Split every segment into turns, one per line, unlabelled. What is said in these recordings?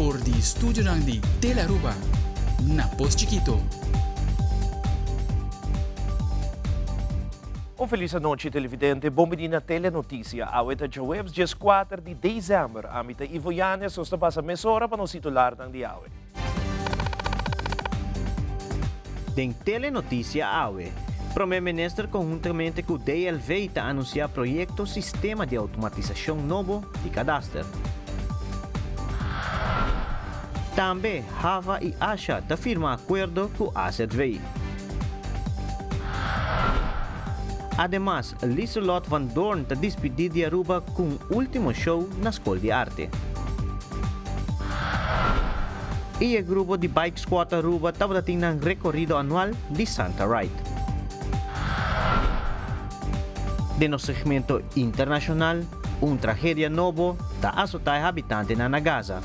For di studionan di Telearuba na Pos Chikito.
Un felis anochi televidente, bon bini na Telenoticia. Awe ta djaweps 14 di december. Ami ta Ivo Yanez, nos ta pasa mesora pa nos titularnan di awe.
Den Telenoticia awe, Prome Minister conhuntamente cu DLV ta anuncia proyecto sistema di automatisacion nobo di kadaster. Tambe Hava y Asha ta firma acuerdo cu AZV. Ademas, Lieselot van Doorn ta dispidi di Aruba cu un ultimo show na Scol di Arte. Y e grupo di Bike Squad Aruba tabata tin nan recorido anual di Santa Ride. Den nos segmento internacional, un tragedia nobo ta azota e habitantenan na Gaza.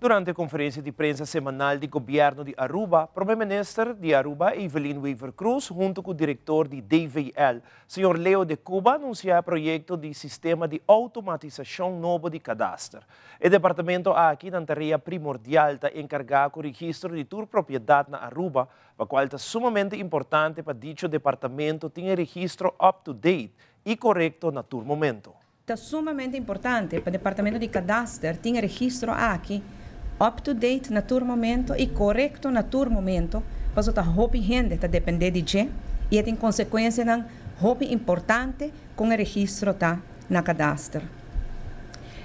Durante conferencia di prensa semanal di Gobierno di Aruba, Prome Minister di Aruba Evelyn Wever-Croes hunto cu director di DVL, señor Leo de Cuba, a anuncia e proyecto di sistema di automatisacion nobo di kadaster. E departamento aki nan tarea primordial ta encarga cu registro di tur propiedad na Aruba, pa cual ta sumamente importante pa dicho departamento tin e registro up to date y corecto na tur momento.
Ta sumamente importante pa Departamento di Kadaster tin e registro aki up to date na tur momento y corecto na tur momento, pasobra ta hopi hende ta depende di dje y e tin consecuencianan hopi importante con e registro ta na Kadaster.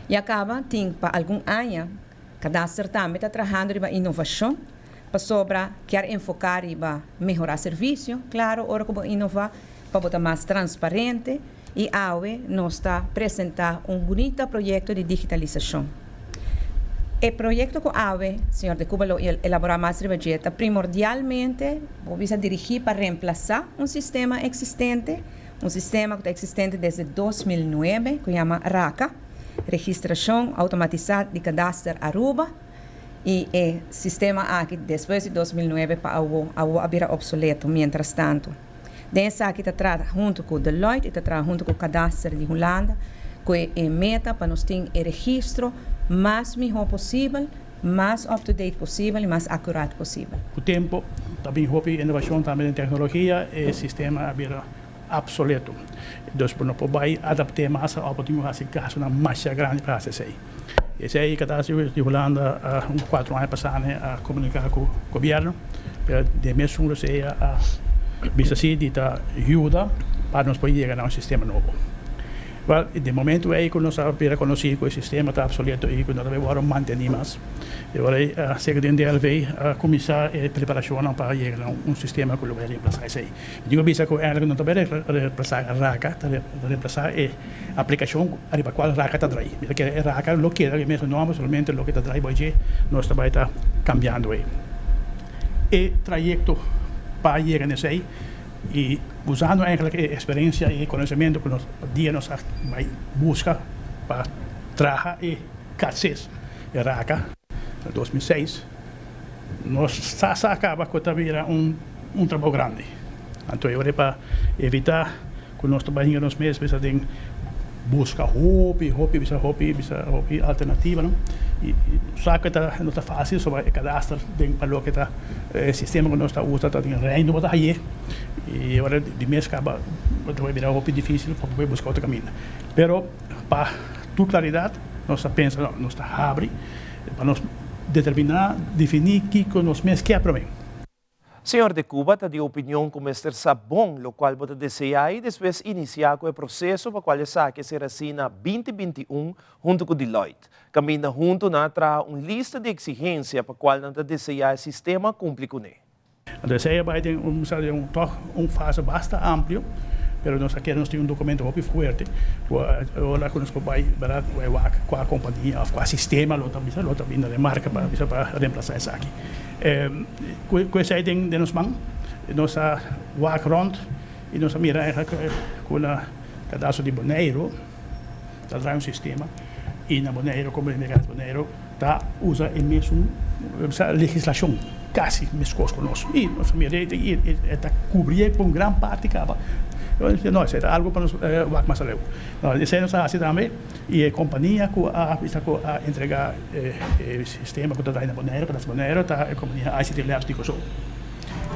Ya caba tin pa algun aña Kadaster tambe ta trahando riba innovacion pasobra kier enfoca riba mehora servicio, claro ora cu bo innova pa bo ta mas transparente y awe nos ta presenta un bunita proyecto di digitalisacion. E proyecto cu awe señor De Cuba lo elabora mas riba dje ta primordialmente bo bisa dirigi pa reemplasa un sistema existente, un sistema cu ta existente desde 2009 cu yama RACA, Registracion Automatisa di Kadaster Aruba, y e sistema aki despues di 2009 pa awo, awo a bira obsoleto mientras tanto. Den esaki ta traha hunto cu Deloitte y ta traha hunto cu Kadaster di Hulanda cu e meta pa nos tin e registro mas miho posibel, mas up to date posibel y mas acuraat posibel.
Cu tempo ta bin hopi innovacion tambe den tecnologia, e sistema a bira obsoleto. Dus bo no por bay adapte mas of bo tin cu haci gastonan masha grandi pa haci esey. Esey Kadaster di Hulanda un 4 aña pasa a comunica cu gobierno, pero den mesun rosea a bisa si di ta yuda pa nos por yega na un sistema nobo. Wel, den momento ey cu nos a bira conoci cu e sistema ta obsoleto y cu no ta bay worde manteni mas, e ora ey seca den DLV a cuminsa e preparacionnan pa yega na un sistema cu lo bay reemplasa esey. Mi tin cu bisa cu eigenlijk no ta bay reemplasa RACA, ta reemplasa e aplicacion ariba cual RACA ta draai. Mi ta kere e RACA lo keda e mesun nomber, solamente loke ta draai boy dje nos ta bay ta cambiando ey. E trayecto pa yega na esey y usando eigenlijk e experiencia y e conocemento cu nos dia nos a bay busca pa traha e CAT-ses, e RACA, na 2006, nos sa sa caba cu ta bira un trabou grandi. Anto e ora pa evita cu nos ta bay hinga nos mes bisa den busca hopi, hopi, bisa hopi, bisa hopi alternativa, no? Y sa cu ta no ta facil soba e kadaster den pa loke ta e sistema cu nos ta usa ta den reino bo ta haye y e ora di mes caba ta bay bira hopi dificil pa bo bay busca otro caminda. Pero pa tur claridad nos ta pensa no, nos ta habri pa nos determina, defini kico nos mes kier prome.
Señor de Cuba ta di opinion cu mester sa bon locual bo ta desea y despues inicia cu e proceso pa cual esaki a ser haci na 2021 hunto cu Deloitte. Caminda hunto nan a traha un lista di exigencia pa cual nan ta desea e sistema cumpli cune.
Anto esei a bai den un sa den un tog un fase basta amplio, pero nos a kere nos tin un documento hopi fuerte cu ora cu nos por bai berdad bai wak cua compania of cua sistema lo ta bisa lo ta bin na remarca pa bisa pa reemplasa esaki. Cu esei den nos man nos a wak rond y nos a mira eigenlijk cu na cadaso di Boneiru ta draai un sistema y na Boneiru como di mira Boneiru ta usa e mesun legislacion casi mescos cu nos y nos a mira y e ta cubri pa un gran parti caba. No, esei ta algu pa nos wak mas aleu. No, esei nos a hasi tambe i e kompania ku a bisa ku a entregá e sistema ku ta traha na Boneiru, pa Boneiru ta e kompania ICT Labs di Kòrsou.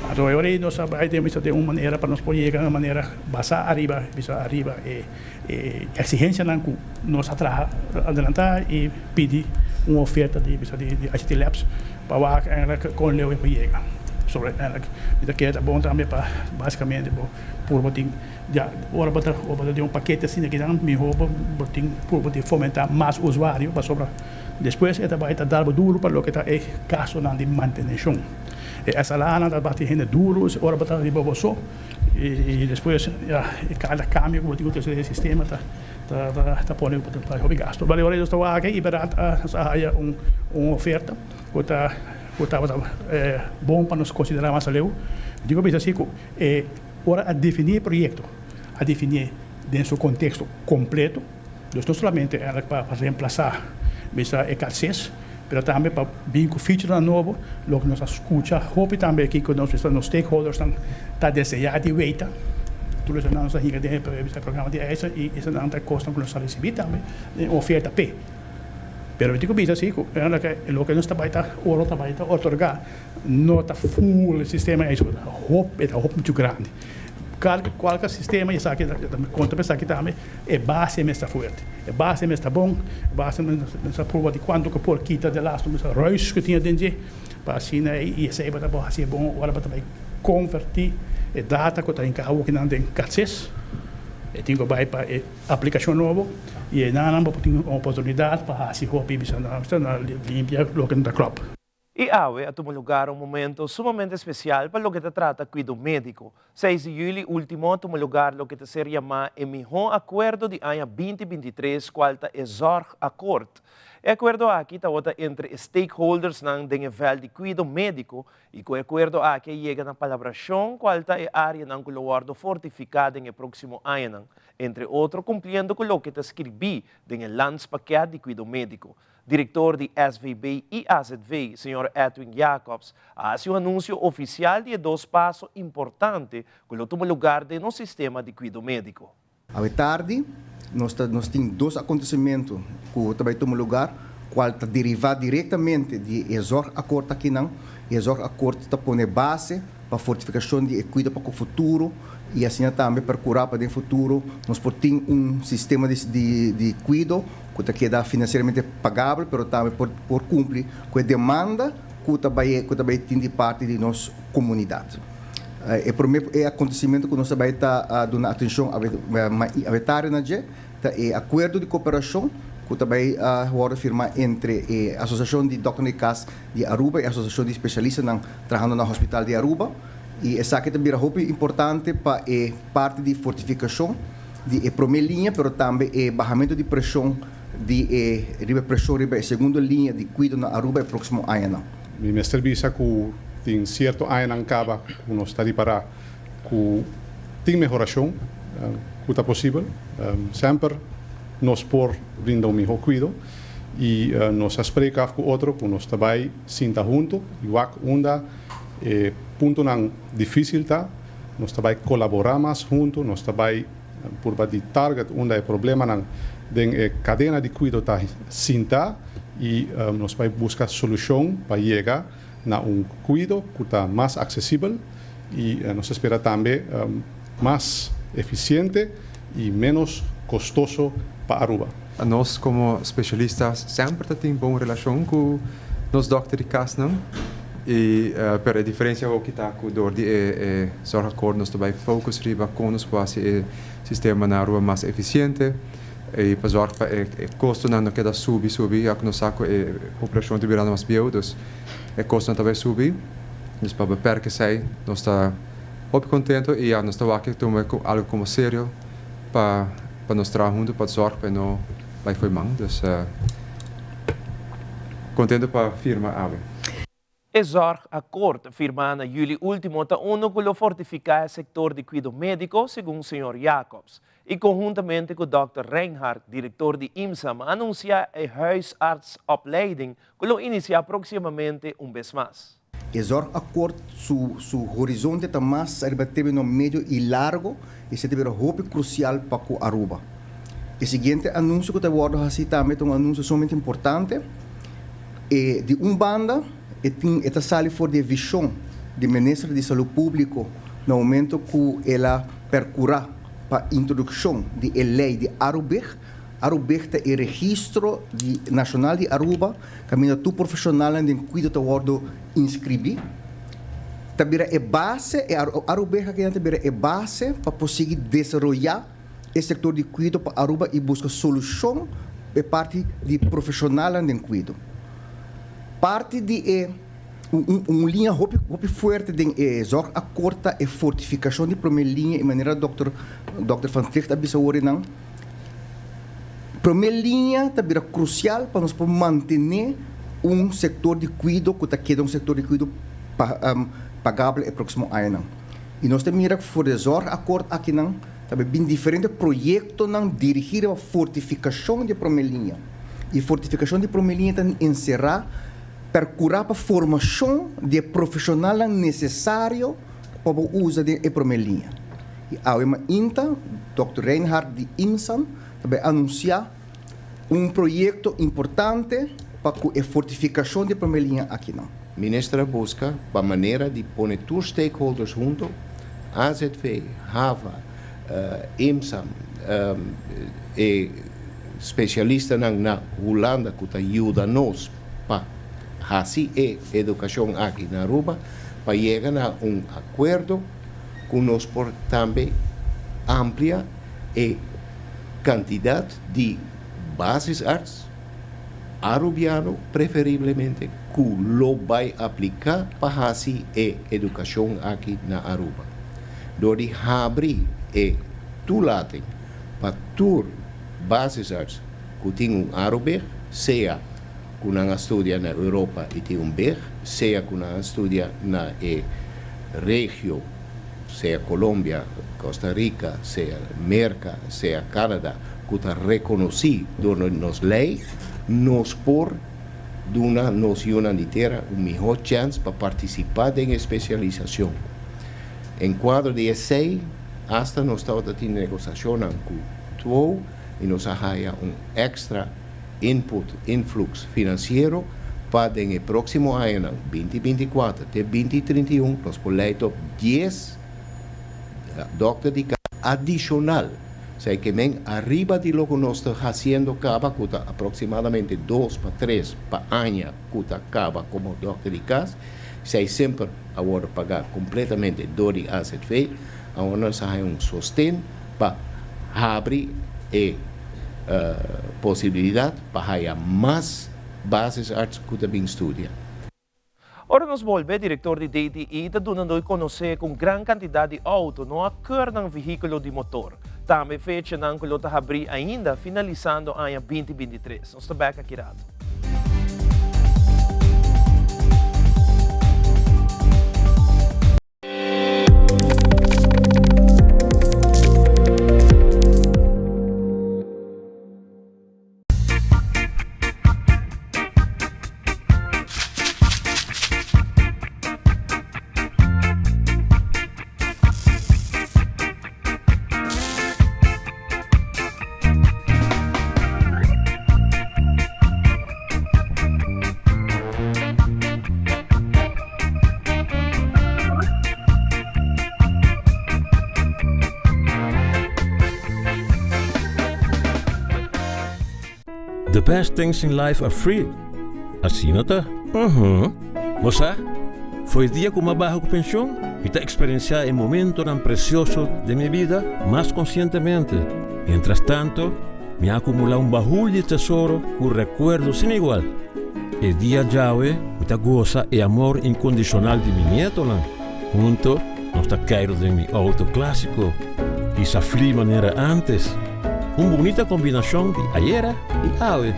Anto e ora ei nos a bai den bisa den un manera pa nos por yega na un manera basá ariba bisa ariba e e eksigensianan ku nos a traha adelantá i pidi un oferta di bisa di ICT Labs pa wak eigenlijk kon leu e por yega. Sobre eigenlijk mi ta kere ta bon tambe pa basikamente bo purba tin ya ora bo ta ora bo ta den un pakete asina kinan mihó bo bo tin purba di fomentá mas usuario pasobra despues e ta bai ta dal bo duru pa loke ta e gastunan di manteneshon. E SLA-nan ta bati hende duru ora bo ta riba bo so. I despues ya e kada kambio ku bo tin ku trese den e sistema ta ta pone ku bo ta paga hopi gastu. Bale ora nos ta wak i bèrdat nos a haya un un oferta ku ta ku tabata bon pa nos konsiderá mas aleu. Mi tin ku bisa si ku e ora a definí e proyekto a definié den su konteksto kompleto. Dus no solamente eigenlijk pa reemplasa bisa e katses, pero tambe pa bin ku featurenan nobo, loke nos a skucha hopi tambe aki ku nos bisa nos stakeholdersnan ta deseá di weita. Tur esnan nos a hinka den e programa di eisen i esnan ta e kosnan ku nos a risibí tambe den oferta p'e. Pero mi tin ku bisa si ku loke nos ta bai ta oro ta bai ta otorgá no ta full e sistema ei, e ta hopi muchu grandi. Kualke sistema esaki ta konta pa esaki tambe. E base mester ta fuerte, e base mester ta bon, e base mester ta proba di kuantu ku por kita de lastu mester ruis ku tin aden dje, pa asina ei i esei bo ta por hasi e bon ora bo ta bai konvertí e data ku ta hinká awokinan den katses, e tin ku bai pa e aplikashon nobo i enanan bo por tin un oportunidat pa hasi hopi bisa nan limpia loke no ta klòp.
I awe a tuma lugar un momento sumamente especial pa loke ta trata cuido medico. Seis di juli ultimo a tuma lugar loke ta ser yama e miho acuerdo di aña 2023 cual ta e Zorgakkoord. E acuerdo aki tabata entre e stakeholdersnan den e veld di cuido medico y cu e acuerdo aki a yega na palabracion cual ta e areanan cu lo wordo fortifica den e proximo añanan, entre otro cumpliendo cu loke ta scribi den e Landspakket di Cuido Medico. Direktor di SVB i AZV, señor Edwin Jacobs, a hasi un anunsio ofisial di e dos paso importante ku lo tuma lugar den nos sistema di kuido médiko.
Awe tardi nos ta nos tin dos akontesimentu ku ta bai tuma lugar kual ta derivá direktamente di e zorgakkoord akinan. E zorgakkoord ta pone base pa fortifikashon di e kuido pa ku futuro i asina tambe perkurá pa den futuro nos por tin un sistema di di kuido ku ta keda finansieramente pagabel pero tambe por por kumpli ku e demanda ku ta bai ku ta bai tin di parti di nos komunidat. E promé e akontesimentu ku nos ta bai ta duna atenshon awe tardi na dje ta e akuerdo di koperashon ku ta bai wòrdu firmá entre e Asosiashon di Dòkternan di Kas di Aruba e Asosiashon di Spesialistanan trahando na Hospital di Aruba i esaki ta bira hopi importante pa e parti di fortifikashon di e promé liña pero tambe e bahamentu di preshon di e riba e preshon riba e segundo liña di kuido na Aruba e próksimo añanan.
Mi mester bisa ku tin sierto añanan kaba ku nos ta ripará ku tin mehorashon ku ta posibel. Semper nos por brinda un mihó kuido i nos a spreek af ku otro ku nos ta bai sinta huntu i wak unda e puntonan difísil ta. Nos ta bai kolaborá mas huntu, nos ta bai purba di target unda e problemanan den e kadena di kuido ta sinta i nos bai buska solushon pa yega na un kuido ku ta mas aksesibel i nos ta spera tambe mas efisiente i ménos kostoso pa Aruba.
Nos komo spesialista semper ta tin bon relashon ku nos dòkter di kasnan i pero e diferensia hoki ta ku dor di e zorgakkoord nos ta bai focus riba kon nos por hasi e sistema na Aruba mas efisiente i pa zòrg pa e kostonan no keda subi subi ya ku nos sa ku e populashon ta birando mas bieu dus e kostonan ta bai subi dus pa beperk esei nos ta hopi kontento i ya nos ta wak tuma algu komo serio pa pa nos traha huntu pa zorg pa e no bai fo'i man dus kontento pa firma awe.
E zorgakkoord firmá na juli último ta unu ku lo fortifiká e sektor di kuido médiko, segun señor Jacobs. I konhuntamente ku dòkter Reinhard, direktor di IMSAM, a anunsiá e huisartsopleiding ku lo inisiá próksimamente un bes mas.
E zorgakkoord su su horizonte ta mas riba termino medio y largo y esey ta bira hopi crucial pa cu Aruba. E siguiente anuncio cu ta wordo haci tambe ta un anuncio sumamente importante. E di un banda e tin e ta sali for di e vision di Minister di Salud Publico na momento cu el a percura pa introduccion di e ley di Arubig. Arubig ta e registro di nacional di Aruba caminda tur profesionalnan den cuido ta wordo inscribi. Ta bira e base, e Arubig akinan ta bira e base pa por sigui desaroya e sector di cuido pa Aruba y busca solucion pa e parti di profesionalnan den cuido. Parti di e un un liña hopi hopi fuerte den e zorgakkoord ta e fortificacion di prome liña y manera dokter dokter Van Trigt a bisa awor nan prome liña ta bira crucial pa nos por mantene un sector di cuido cu ta keda un sector di cuido pa pagabel e proximo añanan. Y nos ta mira cu for di e zorgakkoord akinan ta bin diferente proyectonan dirigi riba fortificacion di e prome liña. Y fortificacion di prome liña ta encerra percura pa formacion di e profesionalnan necesario pa bo usa den e prome liña. Y awe mainta Dòkter Reinhard di IMSAN ta bay anuncia un proyecto importante pa cu e fortificacion di e prome liña akinan.
Minister a busca pa manera di pone tur stakeholders hunto, AZV, hava, IMSAM, e specialistanan na Hulanda cu ta yuda nos pa haci e educacion aki na Aruba, pa yega na un acuerdo cu nos por tambe amplia e cantidad di basisarts Arubiano preferiblemente cu lo bay aplica pa haci e educacion aki na Aruba. Door di habri e toelating pa tur basisarts cu tin un Arubig, sea cu nan a studia na Europa y tin un big, sea cu nan a studia na e regio, sea Colombia, Costa Rica, sea Merca, sea Canada, cu ta reconoci door nos ley, nos por duna nos yunan di tera un miho chens pa participa den e specialisacion. En cuadro di esey, hasta nos tabata tin negociacionnan cu two y nos a haya un extra input, influx financiero pa den e proximo añanan, binti 24 te 2031, nos por ley top 10 dokter di cas adicional. Esei ke men ariba di loke nos ta hasiendo kaba ku ta aproksimadamente dos pa tres pa aña ku ta kaba komo dòkter di kas, esei semper a wòrdu pagá kompletamente dor di AZV. Awor nos a haña un sosten pa habri e posibilidat pa haya mas basisarts ku ta bin studia.
Ora nos bolbe, direktor di DTI ta duna noi konosé ku un gran kantidat di outo no a keur nan vehíkulo di motor. Tambe fechanan ku lo ta habrí ainda finalisando aña 2023. Nos ta bèk aki rato.
The best things in life are free. Asina ta? Uhum. Bo sa, for e dia ku mi a baha ku penshon, mi ta eksperensiá e momentonan presioso den mi bida mas konsientemente. Mientras tanto, mi a akumulá un bahul di tesoro ku rekuerdo sin igual. E dia djawe mi ta gosa e amor inkondishonal di mi nietonan. Hunto nos ta keiru den mi outo klásiko i sa fli manera ántes. Un bunita kombinashon di ayera i awe.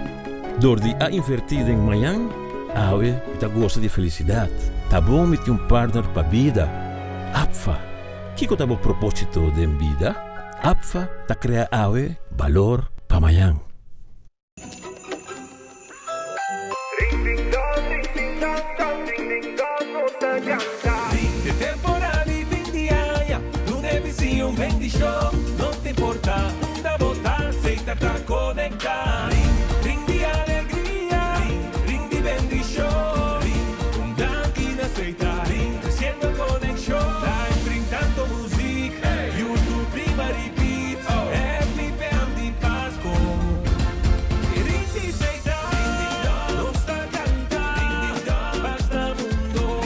Dor di a invertí den mañan, awe mi ta gosa di felisidat. Ta bon mi tin un partner pa bida. APFA, kiko ta bo propósito den bida? APFA ta krea awe balor pa mañan.
canta. Den temporada di fin di aña, duna e bisiña un bendicion. No ta importa unda bo ta, Setar ta conecta. Ring, ring di alegria, ring, ring di bendicion. Ring, un danki na Setar, ring, treciendo conexion. Live ring tanto muziek, YouTube riba repeat. Happy PM di Pasco. Ring di Setar, nos ta canta. Basta mundo,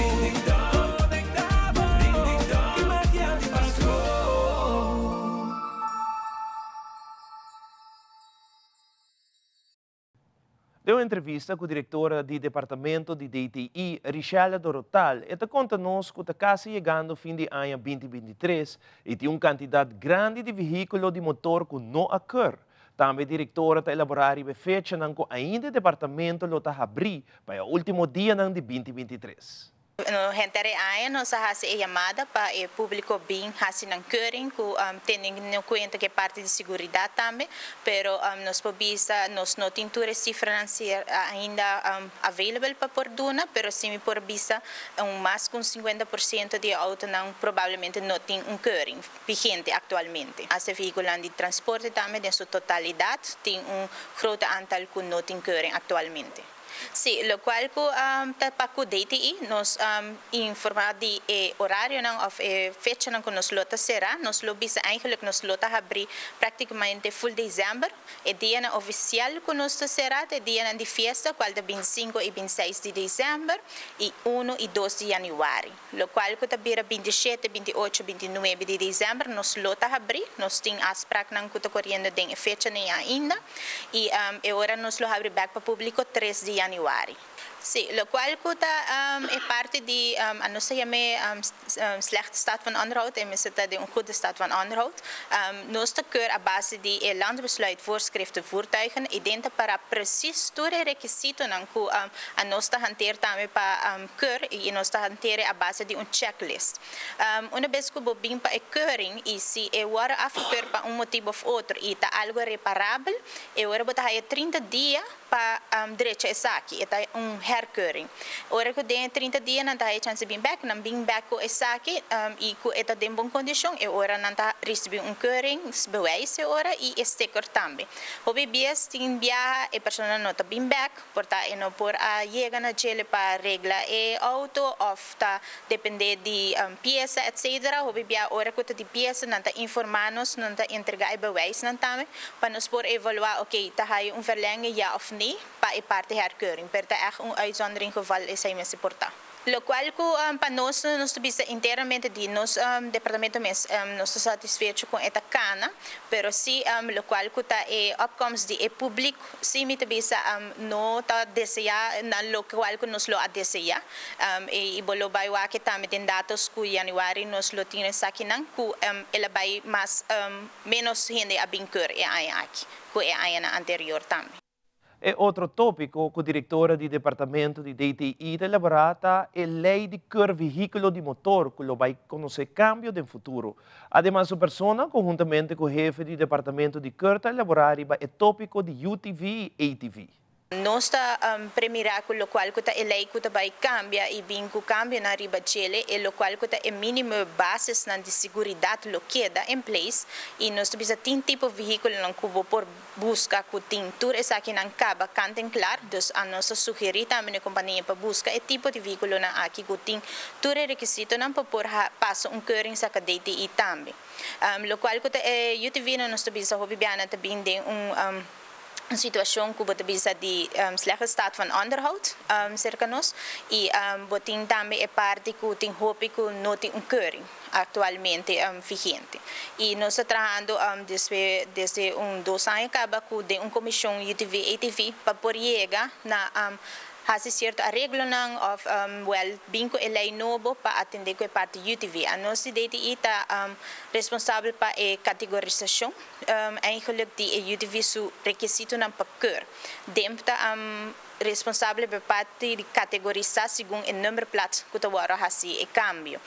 conecta bo. Cu magia di Pasco.
Den un entrevista cu directora di Departamento di DTI, Richelle Dorotal, e ta conta nos cu ta casi yegando fin di aña 2023 y tin un cantidad grandi di vehiculo di motor cu no a keur. Tambe directora ta elabora riba e fechanan cu ainda e departamento lo ta habri pa e ultimo dianan di 2023.
No henter e aña nos a haci e yamada pa e publico bin haci nan keuring cu teniendo cuenta cu e parti di seguridad tambe, pero nos por bisa nos no tin tur e cifranan ainda available pa por duna, pero si mi por bisa un mas cu un 50% di e autonan probablemente no tin un keuring vigente actualmente. Hasta vehiculonan di transporte tambe den su totalidad tin un grote aantal cu no tin keuring actualmente. Si, locual cu ta pa cu DTI, nos informa di e horarionan of e fechanan cu nos lo ta cera. Nos lo bisa eigenlijk nos lo ta habri practicamente full december. E dianan oficial cu nos ta cera ta e dianan di fiesta, cual ta 25 y 26 di december y 1 y 2 di januari. Locual cu ta bira 27, 28, 29 di december nos lo ta habri. Nos tin afspraaknan cu ta coriendo den e fechanan ainda. Y e ora nos lo habri back pa publico 3 di januari. Si, locual cu ta e parti di, nos ta yam'e slechte staat van onderhoud, e mester ta den un goede staat van onderhoud. Nos ta keur a base di e Landbesluit Voorschriften Voertuigen y den ta para precies tur e requisitonan cu nos ta hanteer tambe pa keur y nos ta hanteer a base di un checklist. Una bes cu bo bin pa e keuring y si e wordo afgekeur pa un motibo of otro y ta algo reparabel, e ora bo ta haya 30 dia pa drecha esaki, e ta un herkeuring. Ora cu den e 30 dia nan ta haya chance bin bek, nan bin bek cu esaki y cu e ta den bon condicion, e ora nan ta ricibi un keuringsbewijs e ora y e sticker tambe. Hopi bies tin biaha e persona no ta bin bek, por ta e no por a yega na djele pa regla e auto of ta depende di pieza etc. Hopi bia ora cu ta di pieza nan ta informa nos, nan ta entrega e bewijsnan tambe pa nos por evalua, ok, ta haya un verlenging ja of nee pa e parti herkeuring, pero ta echt un uitzondering geval esey mester por ta. Locual cu pa nos, nos ta bisa internamente di nos departamento mes, nos ta satisfecho cu e ta cana, pero si locual cu ta e opkomst di e publico, si mi ta bisa no ta desea na locual cu nos lo a desea. Y bo lo bay wak tambe den datos cu januari nos lo tin esakinan cu el a bay mas menos hende a bin keur e aña aki cu e añanan anterior tambe.
E otro topico cu directora di departamento di DTI ta elabora ta e ley di keur vehiculo di motor cu lo bay conoce cambio den futuro. Ademas, su persona, conhuntamente cu hefe di departamento di keur, ta elabora riba e topico di UTV y ATV.
Nos ta premira cu locual cu ta e ley cu ta bay cambia y bin cu cambio na riba djele e locual cu ta e minimo basisnan di seguridad lo keda in place y nos ta bisa tin tipo vehiculonan cu bo por busca cu tin tur esakinan caba kant en klaar. Dus a nos ta sugeri tambe na e compania pa busca e tipo di vehiculonan aki cu tin tur e requisitonan pa por pasa un keuring saca DTI tambe. Locual cu ta e UTV nan nos ta bisa hopi biaha ta bin den un situacion cu bo ta bisa di slechte staat van onderhoud cerca nos y bo tin tambe e parti cu tin hopi cu no tin un keuring actualmente vigente. Y nos ta trahando desde un 2 aña caba cu den un comision UTV ATV pa por yega na haci cierto areglonan of wel bin cu e ley nobo pa atende cu e parti UTV. Anos di DTI ta responsabel pa e categorisacion eigenlijk di e UTV su requisitonan pa keur. DIMP ta responsabel pa parti di categorisa segun e nummerplaat cu ta wordo haci e cambio.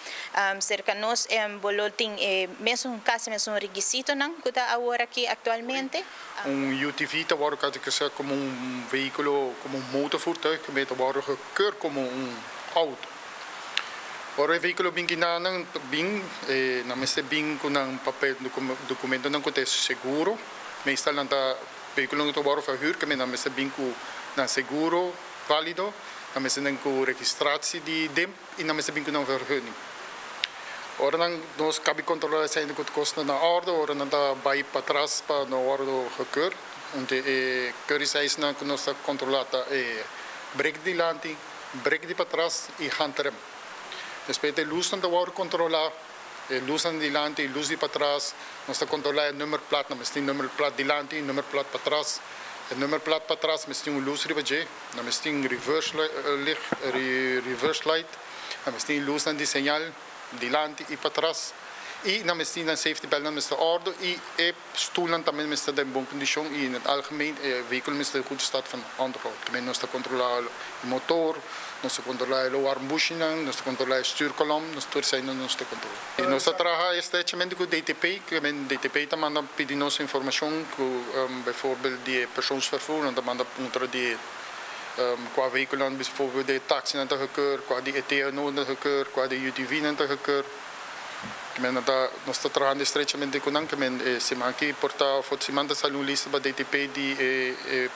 Cerca nos bo lo tin e mesun casi mesun requisitonan cu ta awor aki actualmente.
Un UTV ta wordt gecategoriseerd como un vehiculo, como un motorvoertuig, maar wordt gekeurd como un auto. Ora e vehíkulo bin kinan nan bin, nan mester bin ku nan papel dokumentonan ku ta e seguro. Meestal nan ta vehíkulonan ku ta wòrdu verhuur, ke men nan mester bin ku nan seguro válido, nan mester bin ku registratie di DIMP i nan mester bin ku nan vergunning. Ora nan nos kabi kontrolá esei ku kosnan na òrdu, ora nan ta bai patras pa no wòrdu gekeur. Un di e keuringseisennan ku nos ta kontrolá ta e brek dilanti, brek di patras i handrem. Despues e lusnan ta wòrdu kontrolá, e lusnan dilanti i lus di patras. Nos ta kontrolá e nummerplatnan, mester tin nummerplat dilanti i nummerplat patras. E nummerplat patras mester tin un lus riba dje, nan mester tin reverse licht, reverse light, nan mester tin lusnan di señal dilanti i patras i nan mester tin nan safety beltnan mester òrdu i e Stoelnan tambe mester ta den bon kondishon i in het algemeen e vehíkulo mester den goede staat van onderhoud. Tambe nos ta kontrolá e motor, nos ta kontrolá e loarmbushinan, nos ta kontrolá e stuurkolom, nos tur eseinan nos ta kontrolá. I nos ta traha estrechamente ku DTP, ke men DTP ta manda pidi nos informashon ku bijvoorbeeld di e persoonsvervoer, nan ta manda puntra di kua vehíkulonan bijvoorbeeld di e taxinan ta gekeur, kua di e TNO ta gekeur, kua di UTVnan ta gekeur. Kimen nan ta, nos ta trahando estrechamente ku nan, kimen e siman aki por ta of otro siman ta sali un lista pa DTP di e e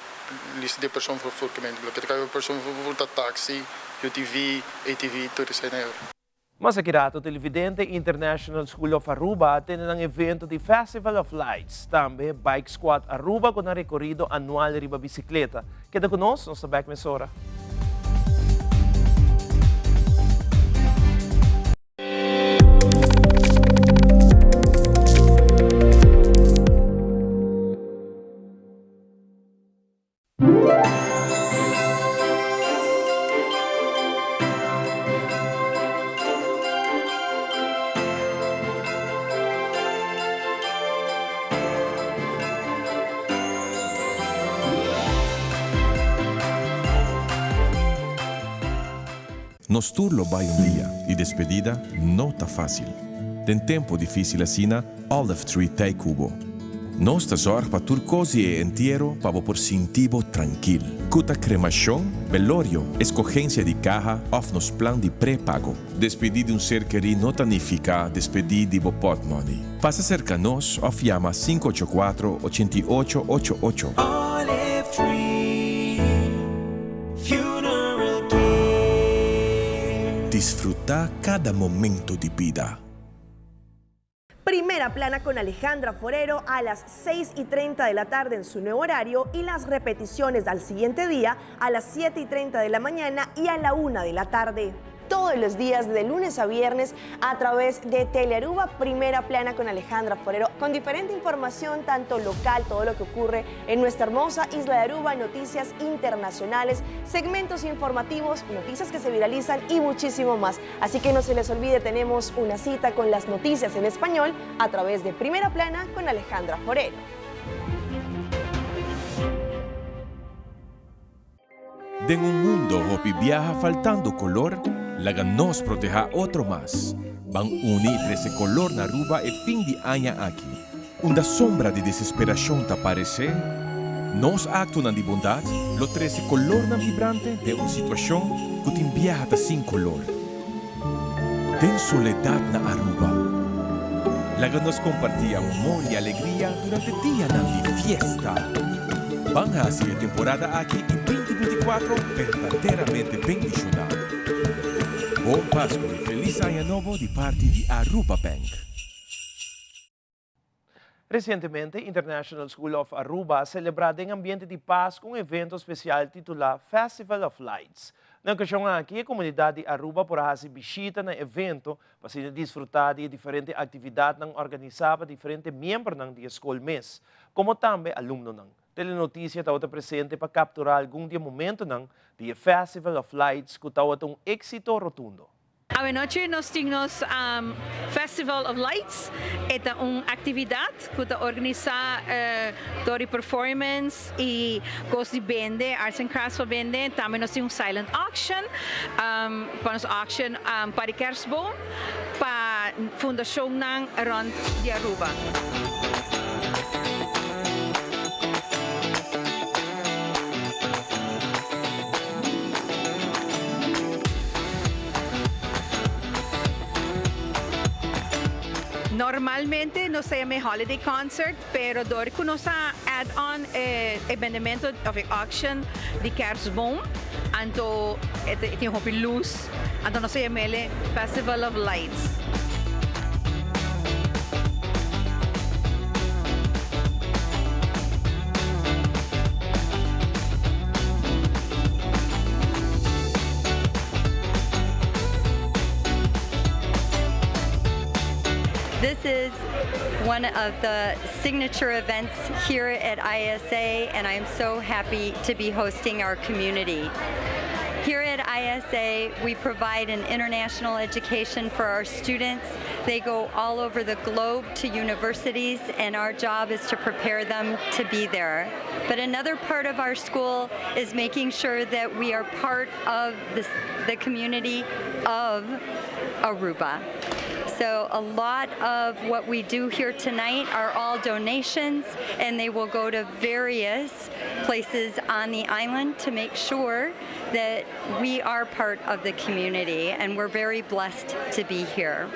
lista di e persoon vervoer kimen loke ta kai persoon vervoer ta taxi, UTV, ATV tur esei na euro.
Mas aki rato televidente International School of Aruba a tene nan evento di Festival of Lights. Tambe Bike Squad Aruba ku nan rekorido anual riba bisikleta. Keda ku nos, nos ta bek mesora.
Nos tur lo bai un dia y despedida no ta facil. Den tempo dificil asina, Olive Tree t'ey cu bo. Nos ta zorg pa tur cos di e entiero pa bo por sinti bo trankil. Cu ta cremacion, velorio, escogencia di caha of nos plan di pre-pago. Despedi di un ser kerí no ta nifica despedi di bo portmoney. Pasa cerca nos of yama 584 88 88.
Olive Tree Funeral Care.
Disfruta cada momento di bida.
Primera Plana con Alejandra Forero a las 6 y 30 de la tarde en su nuevo horario y las repeticiones al siguiente día a las 7 y 30 de la mañana y a la 1 de la tarde. Todos los días de lunes a viernes a través de Telearuba Primera Plana con Alejandra Forero, con diferente información, tanto local, todo lo que ocurre en nuestra hermosa isla de Aruba, noticias internacionales, segmentos informativos, noticias que se viralizan y muchísimo más. Así que no se les olvide, tenemos una cita con las noticias en español a través de Primera Plana con Alejandra Forero.
Den un mundo hopi biaha faltando color, laga nos proteha otro mas. Ban uni y trece color na Aruba e fin di aña aki. Unda sombra di desesperacion ta parece, nos actonan di bondad lo trece colornan vibrante den un situacion cu tin biaha ta sin color. Den soledad na Aruba, laga nos comparti amor y alegria durante dianan di fiesta. Ban haci e temporada aki y 2024 berdaderamente bendiciona. Bon Pascu y Feliz Aña Nobo di parti di Aruba Bank.
Recientemente International School of Aruba a celebra den ambiente di Pascu un evento special titula Festival of Lights. Na e ocasion aki e comunidad di Aruba por a haci bishita na e evento pa asina disfruta di e diferente actividadnan organisa pa diferente miembernan di e scol mes, como tambe alumnonan. Telenoticia tabata presente pa captura algun di e momentonan di e Festival of Lights cu tabata un exito rotundo.
Awenochi nos tin nos Festival of Lights. E ta un actividad cu ta organisa door di performance y cos di bende, arts and crafts pa bende. Tambe nos tin un silent auction pa nos auction pa di kerstboom pa fundacionnan rond di Aruba. Normalmente nos ta yama e holiday concert, pero dor cu nos a add on e e bendemento of e auction di kerstboom, anto e tin hopi luz, anto nos ta yam'el Festival of Lights.
This is one of the signature events here at ISA, and I am so happy to be hosting our community. Here at ISA, we provide an international education for our students. They go all over the globe to universities, and our job is to prepare them to be there. But another part of our school is making sure that we are part of the, the community of Aruba. So a lot of what we do here tonight are all donations, and they will go to various places on the island to make sure that we are part of the community, and we're very blessed to be here.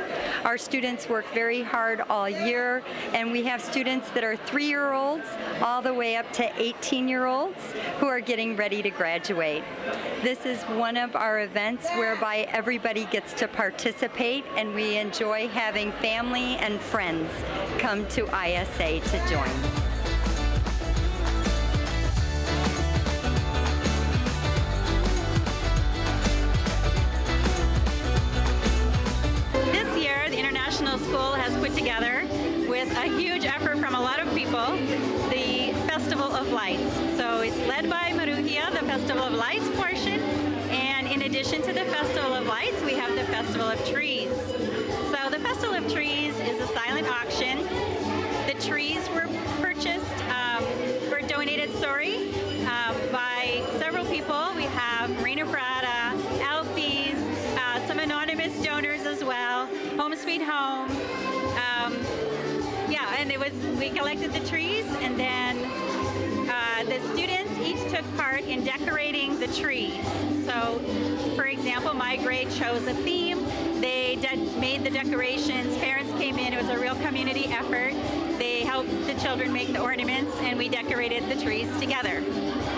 Our students work very hard all year, and we have students that are three-year-olds all the way up to 18-year-olds who are getting ready to graduate. This is one of our events whereby everybody gets to participate and we enjoy having family and friends come to ISA to join.
This year, the International School has put together, with a huge effort from a lot of people, the Festival of Lights. So it's led by Marugia, the Festival of Lights portion, and in addition to the Festival of Lights, we have the Festival of Trees. So the Festival of Trees is a silent auction. The trees were purchased, um, were donated, sorry, uh, by several people. We have Marina Prada, Alfie's, uh, some anonymous donors as well, Home Sweet Home. Um, yeah, and it was we collected the trees and then uh, the students each took part in decorating the trees. So, for example, my grade chose a theme. They made the decorations. Parents came in. It was a real community effort. They helped the children make the ornaments, and we decorated the trees together.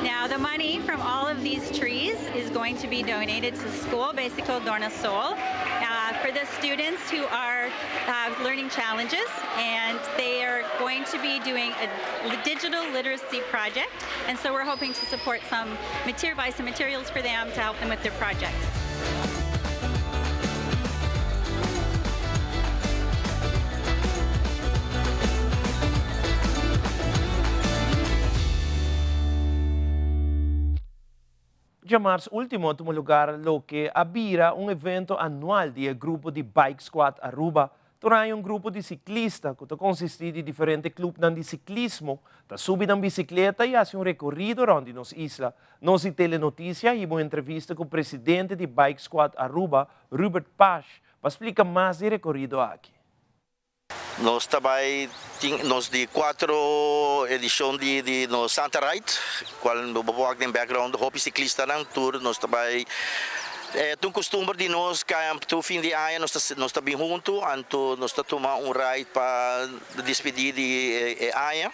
Now, the money from all of these trees is going to be donated to school, basically Dona Sol, uh, for the students who are uh, learning challenges, and they are going to be doing a digital literacy project. And so we're hoping to support some material, buy some materials for them to help them with their project.
Djamars ultimo a tuma lugar loke a bira un evento anual di e grupo di Bike Squad Aruba. Tur aña un grupo di ciclista cu ta consisti di diferente clubnan di ciclismo ta subi nan bicicleta y haci un recorido rond di nos isla. Nos di Telenoticia hiba un entrevista cu presidente di Bike Squad Aruba, Rubert Pash, pa splica mas di e recorido aki.
Nos ta bai tin nos di cuatro edicion di di nos Santa Ride, cual bo por wak den background hopi ciclistanan tur nos ta bai e ta un costumber di nos tur fin di aña nos ta nos ta bin hunto anto nos ta tuma un ride pa despedi di e aña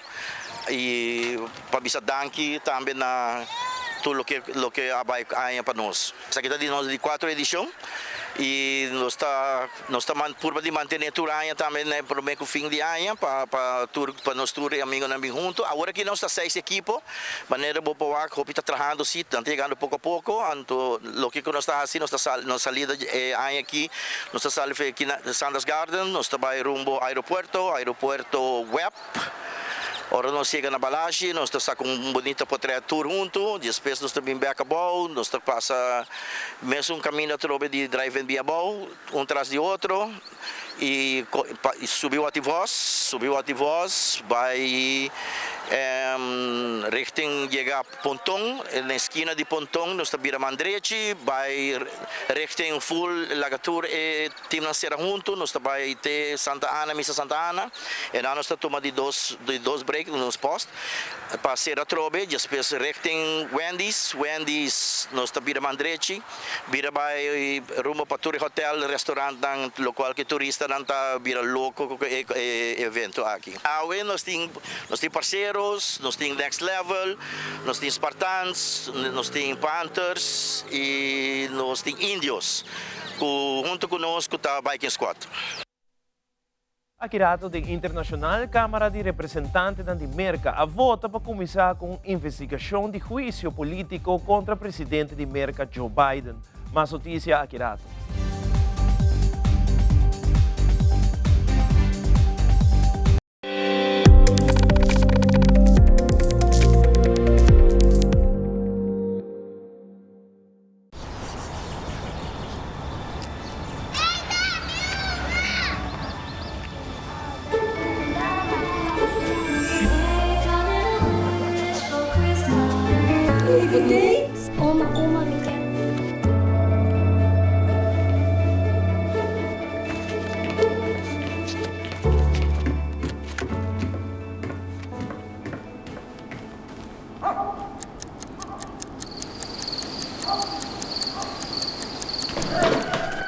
y pa bisa danki tambe na tur loke loke a bai aña pa nos. Esaki ta di nos di cuatro edicion y nos ta nos ta purba di mantene tur aña tambe na e prome cu fin di aña pa pa tur pa nos tur e amigonan bin hunto. Awor aki nos ta seis ekipo, manera bo por wak hopi ta trahando si, nan ta yegando poco a poco, anto loke cu nos ta haci nos ta sali nos salida e aña aki nos ta sali for aki na Sanders Garden nos ta bay rumbo aeropuerto, aeropuerto web. Ora nos yega na Balashi, nos ta saca un bunita potret tur hunto, despues nos ta bin bek abou, nos ta pasa mesun caminda atrobe di drive-in bin abou, un tras di otro, y subi Wativos, subi Wativos, bay Richting yega Ponton, na eskina di Ponton nos ta bira man drechi bai richting full laga tur e teamnan sera hunto, nos ta bai te Santa Ana, Misa Santa Ana, e nan nos ta tuma di dos di dos break nos post pa sera atrobe, despues richting Wendy's, Wendy's nos ta bira man drechi. Bira bai rumbo pa tur e hotel, restaurantnan, locual cu e turistanan ta bira loco cu e evento aki. Awe nos tin nos tin Parceros, nos tin Next Level, nos tin Spartans, nos tin Panthers y nos tin Indios cu hunto cu nos cu ta Viking Squad.
Aki rato den internashonal, Kámara di Representantenan di Merka a vota pa kuminsá ku un investigashon di huisio polítiko kontra presidente di Merka Joe Biden. Mas notisia aki rato.
Oma, oma, mi ke.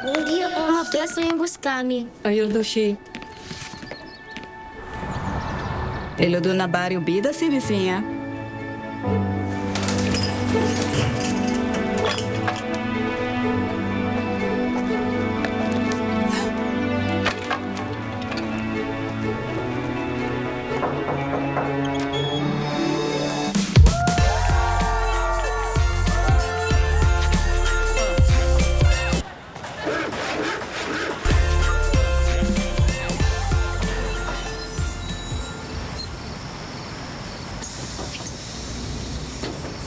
Bon dia, oma. Bless ven busca mi.
Ayo dushi. E lo duna bario bida si bisiña.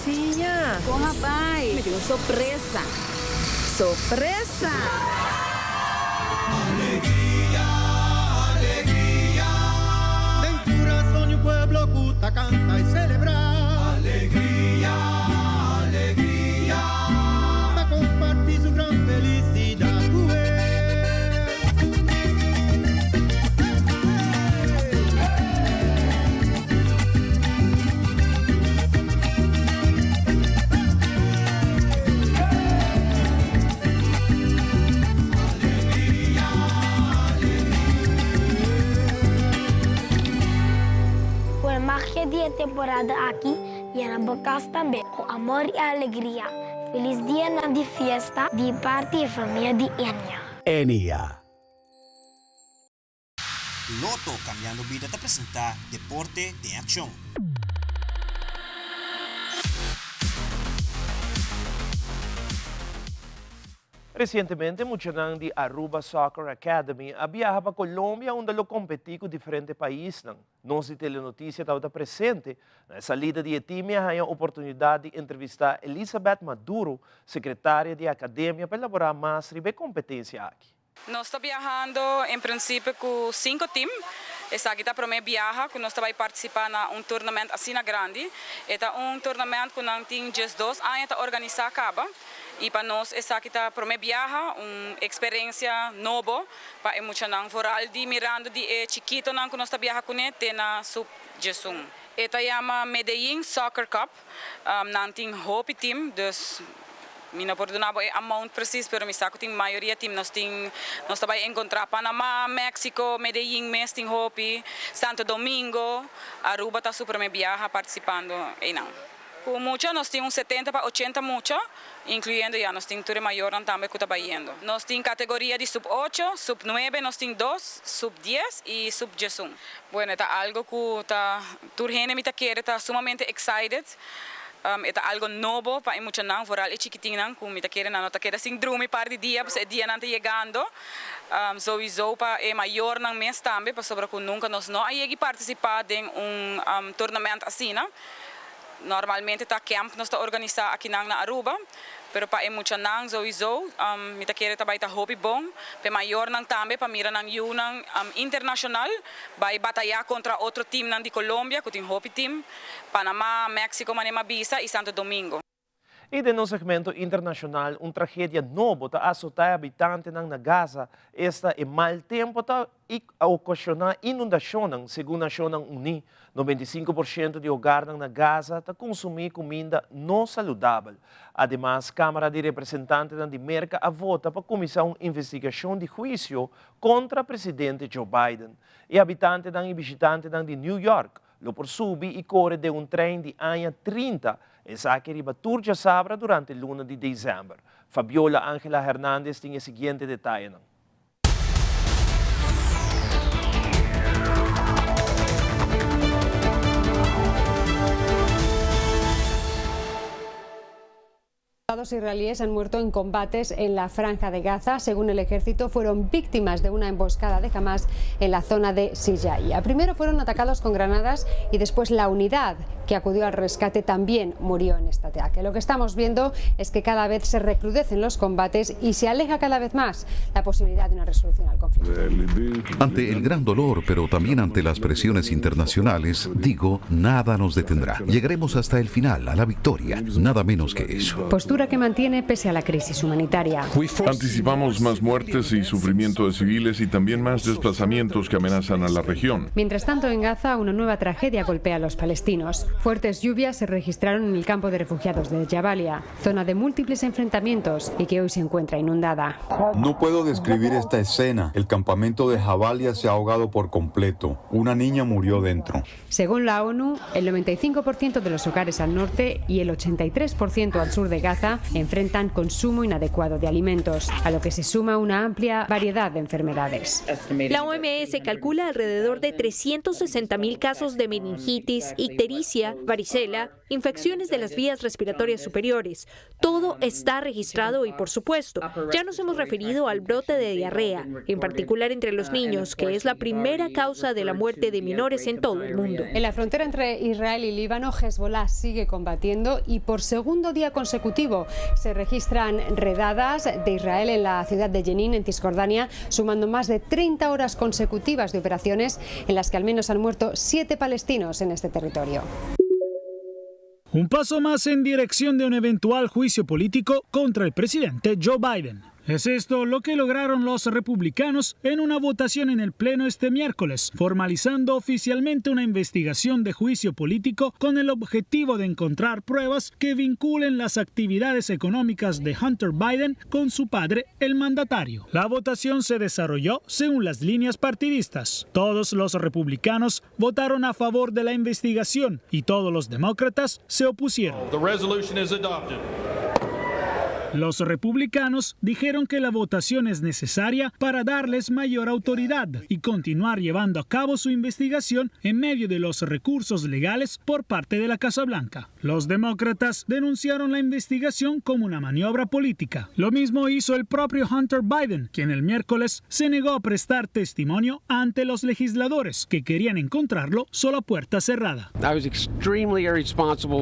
Siña.
Con a bay? Mi tin un sorpresa. Sorpresa!
Alegria, alegria. Den curason di un pueblo cu ta canta y celebra. Alegria, alegria. Pa comparti su gran felicidad cu el.
Ku e magia di e temporada aki yena bo kas tambe ku amor i alegria. Felis dianan di fiesta di parti e famia di Enia.
Enia.
Lotto Cambiando Bida ta presenta Deporte den Accion.
Recientemente muchanan di Aruba Soccer Academy a biaha pa Colombia unda lo competi cu diferente paisnan. Nos di Telenoticia tabata presente na e salida di e team y a haña oportunidad di entrevista Elizabeth Maduro, secretaria di e academia pa elabora mas riba e competencia aki.
Nos ta biahando en principio cu cinco team. Esaki ta prome biaha cu nos ta bay participa na un tournament asina grandi. E ta un tournament cu nan tin diesdos aña ta organisa caba y pa nos esaki ta prome biaha, un experiencia nobo pa e muchanan, vooral di mirando di e chikitonan cu nos ta biaha cune te na sub diesun. E ta yama Medellin Soccer Cup. Nan tin hopi team, dus mi no por duna bo e amount precies, pero mi sa cu tin mayoria team. Nos tin, nos ta bay encontra Panama, Mexico, Medellin mes tin hopi, Santo Domingo, Aruba ta su prome biaha participando eynan. Cu mucha nos tin un setenta pa ochenta mucha, incluyendo ya nos tin tur e mayornan tambe cu ta bayendo. Nos tin categoria di sub ocho, sub nuebe nos tin dos, sub dies y sub diesun. Bueno, e ta algo cu ta tur hende mi ta kere ta sumamente excited. E ta algo nobo pa e muchanan, vooral e chikitinnan cu mi ta kere nan no ta keda sin drumi par di dia pasobra e dianan ta yegando. Souiso pa e mayornan mes tambe pasobra cu nunca nos no a yegi participa den un tournament asina. Normalmente ta camp nos ta organisa akinan na Aruba, Pero pa e muchanan sowieso mi ta kere ta bai ta hopi bon, pa e mayornan tambe pa mira nan yunan internacional bai bataya contra otro teamnan di Colombia cu tin hopi team, Panama, Mexico manera mi a bisa y Santo Domingo.
Y den nos segmento internacional un tragedia nobo ta azota e habitantenan na Gaza, esta e mal tempo ta ocasiona inundacionnan, segun Nacionnan Uni. 95% di hogarnan na Gaza ta consumi cuminda no saludabel. Ademas, Camara di Representantenan di Merca a vota pa cuminsa un investigacion di huicio contra presidente Joe Biden. E habitantenan y bishitantenan di New York lo por subi y core den un trein di aña 30, esaki riba tur djasabra durante luna di december. Fabiola Angela Hernandez tin e siguiente detayenan.
Soldados israelíes han muerto en combates en la Franja de Gaza. Según el ejército, fueron víctimas de una emboscada de Hamas en la zona de Shejaiya. Primero fueron atacados con granadas y después la unidad que acudió al rescate también murió en este ataque. Lo que estamos viendo es que cada vez se recrudecen los combates y se aleja cada vez más la posibilidad de una resolución al conflicto.
Ante el gran dolor, pero también ante las presiones internacionales, digo, nada nos detendrá. Llegaremos hasta el final, a la victoria, nada menos que eso.
Postura que mantiene pese a la crisis humanitaria.
Anticipamos más muertes y sufrimiento de civiles y también más desplazamientos que amenazan a la región.
Mientras tanto, en Gaza, una nueva tragedia golpea a los palestinos. Fuertes lluvias se registraron en el campo de refugiados de Jabalia, zona de múltiples enfrentamientos y que hoy se encuentra inundada.
No puedo describir esta escena. El campamento de Jabalia se ha ahogado por completo. Una niña murió dentro.
Según la ONU, el 95% de los hogares al norte y el 83% al sur de Gaza enfrentan consumo inadecuado de alimentos, a lo que se suma una amplia variedad de enfermedades.
La OMS calcula alrededor de 360.000 casos de meningitis, ictericia, varicela, infecciones de las vías respiratorias superiores. Todo está registrado y, por supuesto, ya nos hemos referido al brote de diarrea, en particular entre los niños, que es la primera causa de la muerte de menores en todo el mundo.
En la frontera entre Israel y Líbano, Hezbollah sigue combatiendo y por segundo día consecutivo se registran redadas de Israel en la ciudad de Jenin, en Cisjordania, sumando más de 30 horas consecutivas de operaciones en las que al menos han muerto 7 palestinos en este territorio.
Un paso más en dirección de un eventual juicio político contra el presidente Joe Biden. Es esto lo que lograron los republicanos en una votación en el Pleno este miércoles, formalizando oficialmente una investigación de juicio político con el objetivo de encontrar pruebas que vinculen las actividades económicas de Hunter Biden con su padre, el mandatario. La votación se desarrolló según las líneas partidistas. Todos los republicanos votaron a favor de la investigación y todos los demócratas se opusieron.
The resolution is adopted.
Los republicanos dijeron que la votación es necesaria para darles mayor autoridad y continuar llevando a cabo su investigación en medio de los recursos legales por parte de la Casa Blanca. Los demócratas denunciaron la investigación como una maniobra política. Lo mismo hizo el propio Hunter Biden, quien el miércoles se negó a prestar testimonio ante los legisladores que querían encontrarlo solo a puerta cerrada.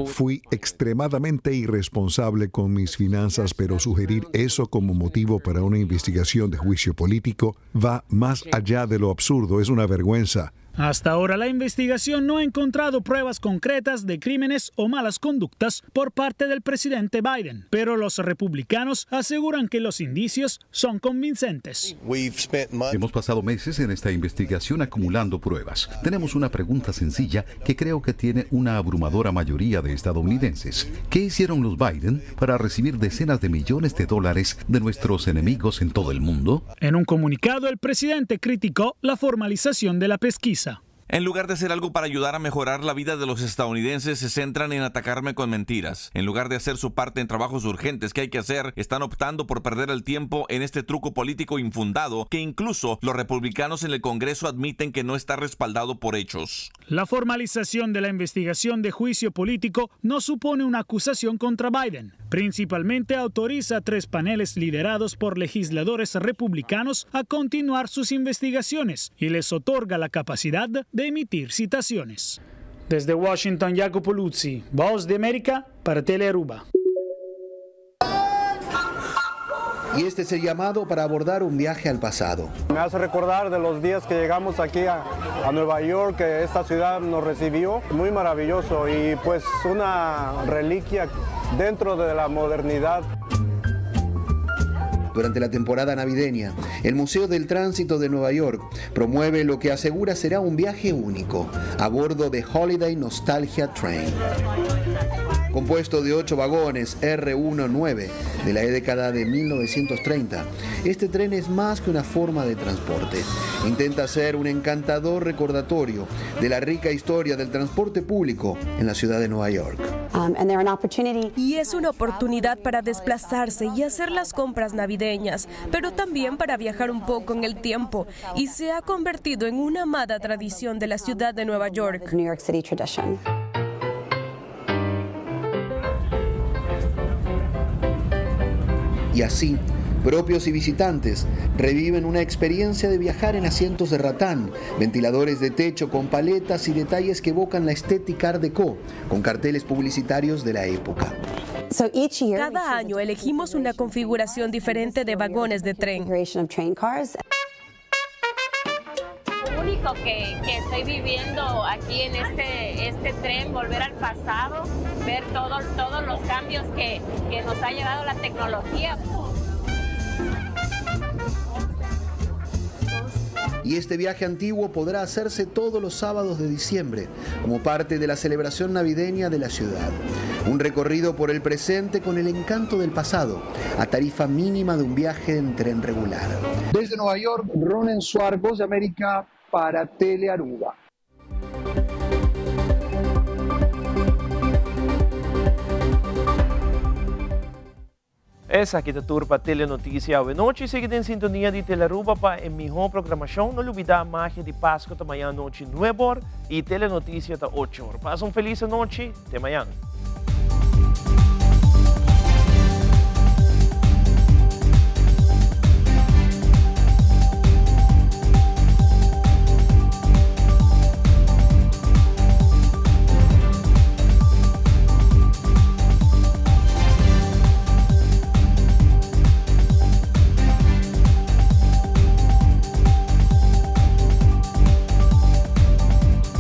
Fui extremadamente irresponsable con mis finanzas, pero sugerir eso como motivo para una investigación de juicio político va más allá de lo absurdo, es una vergüenza.
Hasta ahora la investigación no ha encontrado pruebas concretas de crímenes o malas conductas por parte del presidente Biden, pero los republicanos aseguran que los indicios son convincentes.
Hemos pasado meses en esta investigación acumulando pruebas. Tenemos una pregunta sencilla que creo que tiene una abrumadora mayoría de estadounidenses. ¿Qué hicieron los Biden para recibir decenas de millones de dólares de nuestros enemigos en todo el mundo?
En un comunicado, el presidente criticó la formalización de la pesquisa.
En lugar de hacer algo para ayudar a mejorar la vida de los estadounidenses, se centran en atacarme con mentiras. En lugar de hacer su parte en trabajos urgentes que hay que hacer, están optando por perder el tiempo en este truco político infundado que incluso los republicanos en el Congreso admiten que no está respaldado por hechos.
La formalización de la investigación de juicio político no supone una acusación contra Biden. Principalmente autoriza a 3 paneles liderados por legisladores republicanos a continuar sus investigaciones y les otorga la capacidad de emitir citaciones. Desde Washington, Jacopo Luzzi, Voz de América para Telearuba.
Y este es el llamado para abordar un viaje al pasado.
Me hace recordar de los días que llegamos aquí a, a Nueva York, que esta ciudad nos recibió, muy maravilloso y pues una reliquia dentro de la modernidad.
Durante la temporada navideña, el Museo del Tránsito de Nueva York promueve lo que asegura será un viaje único a bordo de Holiday Nostalgia Train. Compuesto de ocho vagones R19 de la década de 1930, este tren es más que una forma de transporte. Intenta ser un encantador recordatorio de la rica historia del transporte público en la ciudad de Nueva York.
Y es una oportunidad para desplazarse y hacer las compras navideñas, pero también para viajar un poco en el tiempo. Y se ha convertido en una amada tradición de la ciudad de Nueva York.
Y así, propios y visitantes reviven una experiencia de viajar en asientos de ratán, ventiladores de techo con paletas y detalles que evocan la estética Art Deco, con carteles publicitarios de la época.
Cada año elegimos una configuración diferente de vagones de tren.
Lo único que, que estoy viviendo aquí en este, este tren, volver al pasado, ver todo, todos los cambios que, que nos ha llevado la tecnología.
Y este viaje antiguo podrá hacerse todos los sábados de diciembre, como parte de la celebración navideña de la ciudad. Un recorrido por el presente con el encanto del pasado, a tarifa mínima de un viaje en tren regular.
Desde Nueva York, Ronen Suar, Voz de América, para Telearuba.
Esaki ta tur pa Telenoticia awe nochi. Sigui den sintonia di Telearuba pa e miho programacion. No lubida Magia di Pasco ta mañan anochi nueb'or y Telenoticia ta och'or. Pasa un feliz anochi. Te mañan.